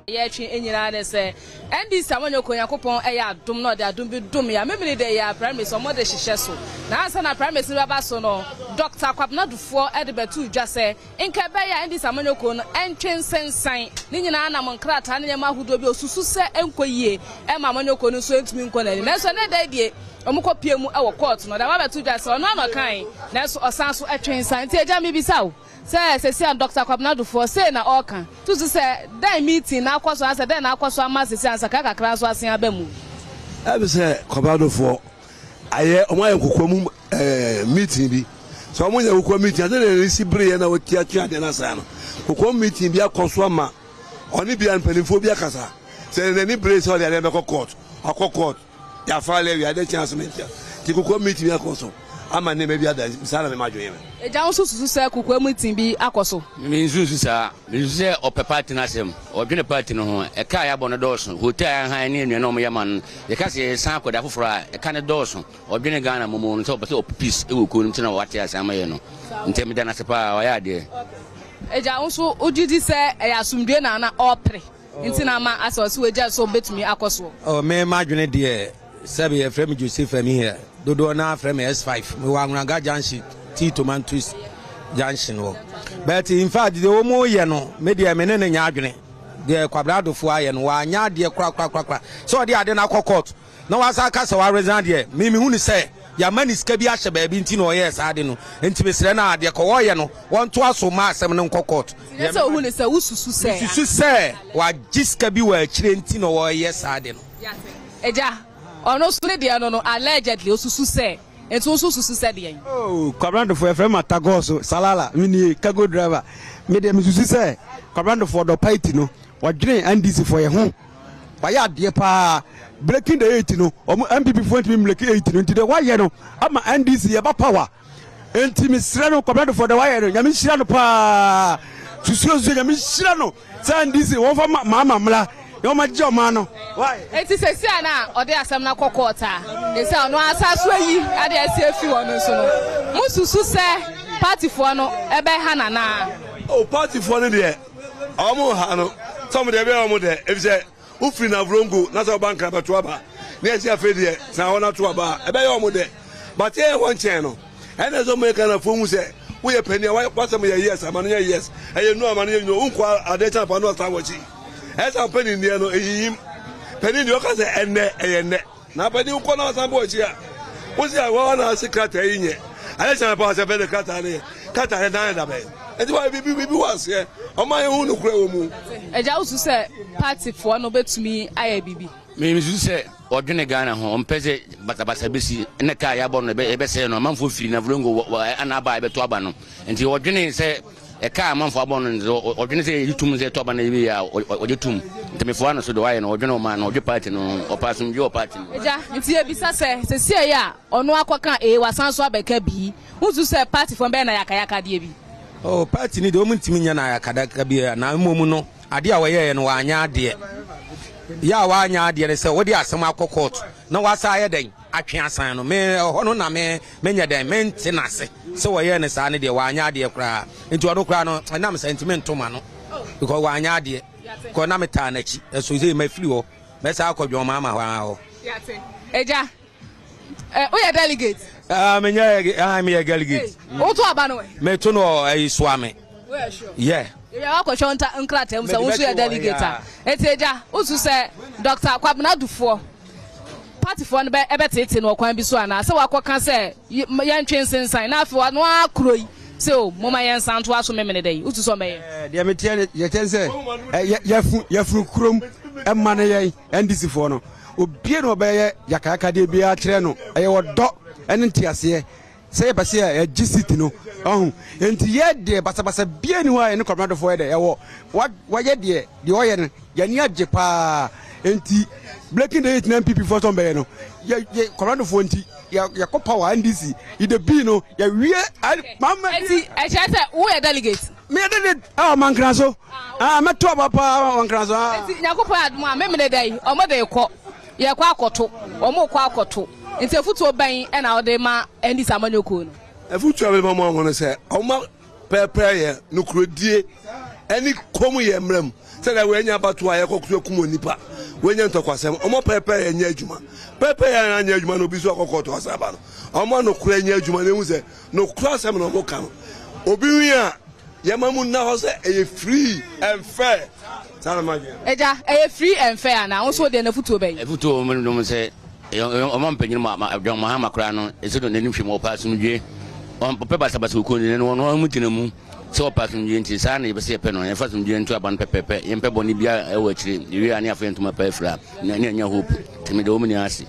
Yɛtwe nyinaa ne sɛ NDC amanyɔkuo Nyankopɔn yɛ adom na ɔde adom bi dom yɛ a memene dɛ yɛ a primaries ɔmo de hyehyɛ so na ansa na primaries no bɛba so no Doctor Kwabena Dufoɔ de bɛtoo dwa sɛ nka ɛbɛyɛ a NDC amanyɔkuo no ntwe nsensan ne nyinaa nam nkrataa ne nneɛma ahodoɔ bi a ɔsusu sɛ ɛnkɔ yie ɛma amanyɔkuo no nso ntumi nkɔ n'anim nanso ɛnɛ da yi deɛ ɔmo kɔ pie mu wɔ court no ɔde aba bɛto dwa sɛ ɔno ano ɔkae nanso ɔsan so twe nsan nti agya mebisa wo Sɛ sɛsi a Dɔkta Kwabena Dufour sei na ɔɔka, to so sɛ dɛn meeting na akɔ so anaasɛ dɛn na akɔ so ama sɛsi a nsakrae kakra nso asen aba mu? Ɛbi sɛ Kwabena Dufour ayɛ wɔn ayɛ nkokoa mu ɛɛ meeting bi. Sɛ wɔn nyɛ kokoa meeting ase na ɛsi bere yɛ na wɔtia twe adeɛ no asan no. Kokoa meeting bi akɔ so ama ɔne bia mpanimfoɔ bi akasa. Sɛ n'ani bere sɛ ɔde adeɛ bɛkɔ court, akɔ court. Yɛafa Lewi ade kyɛn asɛm ntia. Nti kokoam meeting bi akɔ so ama nneɛma bi ada adi. Saa na me m'adwene yɛ me. Agya wo nso susu sɛ kokoam meeting bi akɔ so? Me nsusu saa. Me susu sɛ ɔpɛ party no asɛm. Ɔdwene party no ho. Ɛka a yɛabɔ no dɔɔso. Hotel a yɛhan ne nnuane a wɔyɛ ma no. Yɛka sɛ yɛresan akɔ da foforɔ a, ɛka no dɔɔso. Ɔdwene Ghana mmom no sɛ ɔpɛ sɛ ɔpɛ peace wɔ kuo no mu nti na wate ase ama yɛn no. Nti meda no ase paa. Wayɛ adeɛ. Agya wo nso wogye di sɛ ɛyɛ asomdwoe na na ɔrepere? Nti na ama asɛ ɔse wagyae sɛ ɔbɛtumi akɔ soɔ. Oh me m'adwene deɛ sɛbe yɛfrɛ me Joseph Amihia dodoɔ no ara frɛ me S5 mewɔ Anweraga junction tea tomatoes junction hɔ but in fact deɛ wɔn yɛ no me deɛ me ne no nyɛ adwene deɛ Kwabena Adofoɔ ayɛ no wanyɛ adeɛ korakorakorakora sɛ ɔde ade no akɔ court Na wasan aka sɛ waresign deɛ, me mehu no sɛ yɛama no sika bi ahyɛ baabi nti na ɔyɛɛ saa ade no. Nti mesrɛ no a, deɛ kɔ ɔyɛ no, wɔntoa so mma asɛm no nkɔ court. Nyɛ sɛ ohu no sɛ, wosusu sɛ. Mesusu sɛ wagye sika bi wɔ akyire nti na ɔreyɛ saa ade no. Yɛate. Agya, ɔno nso ne deɛ no no, allegedly, osusu sɛ. Nti wo nso wosusu sɛ deɛn? Oh, Kwabena Duffour, yɛfrɛ me Atagɔɔso, Salala, me nie, cargo driver. Me deɛ mesusu sɛ Kwabena Duffour ɔdɔ party no, ɔdwene NDC foɔ yɛ ho. Wayɛ adeɛ paa. Breaking the eight no, wɔn NPP foɔ ntumi mbreki eight no, nti deɛ wayɛ no ama NDC yɛba power. Nti mesrɛ no, Kwabena Duffour deɛ wayɛ no, Nyame nhyira no paa. Susuo susuo, Nyame nhyira no sɛ NDC wɔmfa ma Mahama mmra na wɔn agye ɔman no. Why? Enti sɛsi a na ɔde asɛm no akɔ court a, ɛsɛ a ɔno asa so ayi ade asi afi hɔ no nso no, mo susu sɛ party foɔ no ɛbɛha no anaa? Oh party foɔ no deɛ Ɔmo ha no sɛ ɔmo deɛ ɛbɛyɛ ɔmo dɛ efisɛ wofiri Navrongo na sɛ ɔba Nkran bɛto aba na yɛsi afei deɛ tena hɔ na to aba a ɛbɛyɛ ɔmo dɛ but yɛyɛ hɔ nkyɛn no ɛna ɛsɛ ɔmo yɛ Ghanafoɔ hu sɛ woyɛ panin a w'asɛm yɛ yes ama no nyɛ yes ɛyɛ no ama no yɛ no wonkɔ adeɛ kyɛn apa no ɔsan w'akyi ɛsɛ panin deɛ no ɛyiyim panin deɛ ɔka sɛ ɛnɛ ɛyɛ nnɛ. Na afei de wokɔ na wasan bɔ akyi a, wosi a wɔn na ase krataa yi nyɛ. Ayɛ hyɛn pa sɛ fɛ de krataa no yɛ. Krataa yɛ dan da bɛn. Nti wa bibi bibi wɔ aseɛ. Ɔma yɛn hu nokorɛ wɔ mu. Agya wosu sɛ party foɔ no bɛtumi ayɛ biribi? Me mesusu sɛ ɔdwene Ghana ho, ɔmpɛ sɛ basabasa bɛsi, ɛna kaa yɛabɔ no yɛbɛsɛe no, amanfoɔ firi Navrongo ana aba a yɛbɛto aba no, nti ɔdwene sɛ Ɛka a amanfoɔ abɔ no nti ɔdwene sɛ yɛgye tom sɛ ɛtɔ aba no yɛbɛyɛ a ɔgye tom. Nti mefoa no so deɛ wayɛ no ɔdwene ɔman no, ɔdwe party no ho, ɔpɛ asomdwoeɛ wɔ party no mu. Agya, nti yɛbisa sɛ, sesiei a ɔno akɔka A wasan nso abɛka B, wonsusu sɛ party foɔ no bɛyɛ no ayakayakadeɛ bi? Oh, party no deɛ wɔn ntumi nyɛ no ayakadaka biara, na mmom no adeɛ a wɔyɛeɛ no wɔanyɛ adeɛ. Yɛ a wɔanyɛ adeɛ no sɛ wode asɛm akɔ court na wasan ayɛ dɛn? Atwe asan no, me ɛhɔ no na me menyɛ dɛn mente n'ase sɛ wɔyɛɛ no saa no deɛ wanyɛ adeɛ koraa nti ɔno koraa no ɛnam saa nti mento ma no because wanyɛ adeɛ kɔ na metaa n'akyi ɛso sɛ mafiri hɔ mɛsa akɔ dwɔn maama hɔ ara hɔ. Agya, eh, woyɛ delegate? Ah, menyɛ, ah, meyɛ delegate. Woto aba no ɛ? Meto no ɛyi soa me. Woyɛ sure? Yeah. Ebi a wakɔhwɛ nta nkrataa mu sɛ wo nso yɛ delegate a. Eti agya, wosu sɛ Dr. Kwabena Dufoɔ Partyfoɔ no bɛ bɛteetee no ɔkwan bi so anaa? Sɛ wakɔka sɛ yɛntwe nsensan na afei ɔno ara kuro yi sɛ o momma yɛnsan ntoa so Memeneda yi, wotu sɛ ɔmmɛyɛ? Deɛ meteɛ ne deɛ kyɛn sɛ yɛfu yɛfunu kurom ɛma no yɛn NDC foɔ no obie na ɔbɛyɛ yakayakadeɛ biara kyerɛ no ɛyɛ ɔdɔ ɛne nteaseɛ Sɛ yɛpɛ sɛ yɛgye seat no, ɔho. Enti yɛ deɛ basabasa biara nni hɔ a yɛne Kwabena Duffour yɛ dɛ ɛwɔ. Wa, wayɛ deɛ, deɛ ɔyɛ no, yɛn ani agye paa. Enti breaking the eight na NPP foɔ sɛ wɔbɛyɛ no, yɛ, yɛ, Kwabena Duffour nti, yɛ, yɛkɔ power, NDC, ide bii no, yɛwie, ɛ, mama. Enti ɛkyerɛ sɛ woyɛ delegate? Meyɛ delegate ɛwɔ Mankranso. Ah, mɛto aba paa wɔ Mankranso. Ah. Enti Nyankopɔn adom a, Memeneda yi, wɔde rekɔ. Yɛrekɔ akɔto, wɔrekɔ akɔto. Nti afutuo bɛn na wode ma NDC amanyɔkuo no? Afutuo a mede ma wɔn ne sɛ, wɔmma pɛɛpɛɛyɛ, nokorɛdie Ɛne kɔm yɛ mmara mu sɛdeɛ wɔanya abatoɔ a yɛkɔ so kum onipa, wɔanya ntɔkwasɛm, wɔn pɛpɛ yɛ nyɛ adwuma, pɛpɛ yɛ anyɛ adwuma na obi nso akɔ kɔɔto asa aba no, wɔn nokorɛ nyɛ adwuma na ehu sɛ nokorɛ asɛm na wɔn ka no, obi wi a yɛma mu nna hɔ sɛ ɛyɛ free and fair, saa na ma dwen. Agya, ɛyɛ free and fair anaa? Wo nso wo deɛ no afutuo bɛn? Afutuo wɔ mu nom sɛ ɔma mpanyin ma John Mahama koraa no ɛsɛ no n'anim hwɛ mu ɔpɛ asomdwie, ɔmpɛ basabasa wɔ kuo no no ɔmo gyina mu. Sɛ wɔpɛ asomdwoeɛ nti, saa na yɛpɛ sɛ yɛpɛ no. Yɛmfa asomdwoeɛ nto aba no pɛpɛɛpɛ. Yɛmpɛ bɔne biara wɔ akyire. Yɛwie a ne yɛafa yɛn ntoma pa afira, na ne yɛanya hope. Nti meda wɔn nyinaa ase.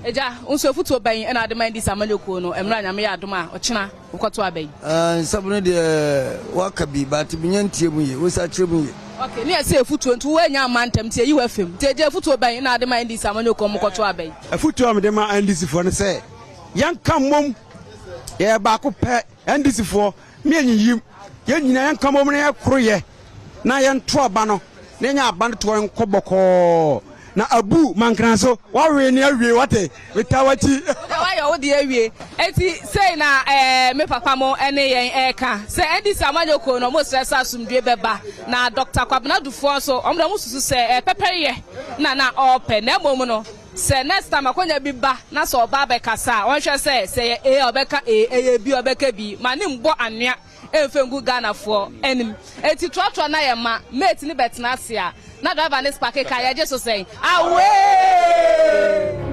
Agya, wo nso afutuo bɛn na wode ma NDC amanyɔkuo no mmerɛ a Nyame yɛ adom a ɔkyena wokɔto aba yi? Ah, nsɛm no deɛ waka bi but menya ntie mu yie, wosa kyerɛ mu yie. Ok, ne yɛsɛ afutuo nti woannya amma ntɛm nti yɛyi wo afim. Nti agya afutuo bɛn na wode ma NDC amanyɔkuo a wɔkɔto aba yi? Afutuo a mede ma NDC foɔ ne sɛ yɛnka mmom, yɛyɛ baako pɛ. NDC foɔ ne yɛ nyiyim yɛn nyinaa yɛn nka mom na yɛ koro yɛ na yɛn to aba no na yɛnya aba no toɔ nkɔ bɔkɔɔ na abu mankran so wawe ne awie wate metaa wakyi. Wode wayɛ wo deɛ awie enti sei na eh, me papa mo ne yɛn ɛreka sɛ NDC amanyɔkuo no wɔn srɛ sɛ asomdwie bɛba na Doctor Kwabena Dufoɔ nso wɔn deɛ wɔn susu sɛ eh, pɛpɛyɛ na na ɔrepɛ na mmom no Sɛ next time akwanya bi ba na sɛ ɔba abɛkasa a, ɔnhwɛ sɛ, sɛ ɛyɛ A a ɔbɛka A, ɛyɛ B a ɔbɛka B. Ma ne mbɔ anwea mfa ngu Ghanafoɔ anim. Enti toatoa na yɛ ma mate no bɛtena ase a, na driver no sparke car, yɛgye so sɛn? Away!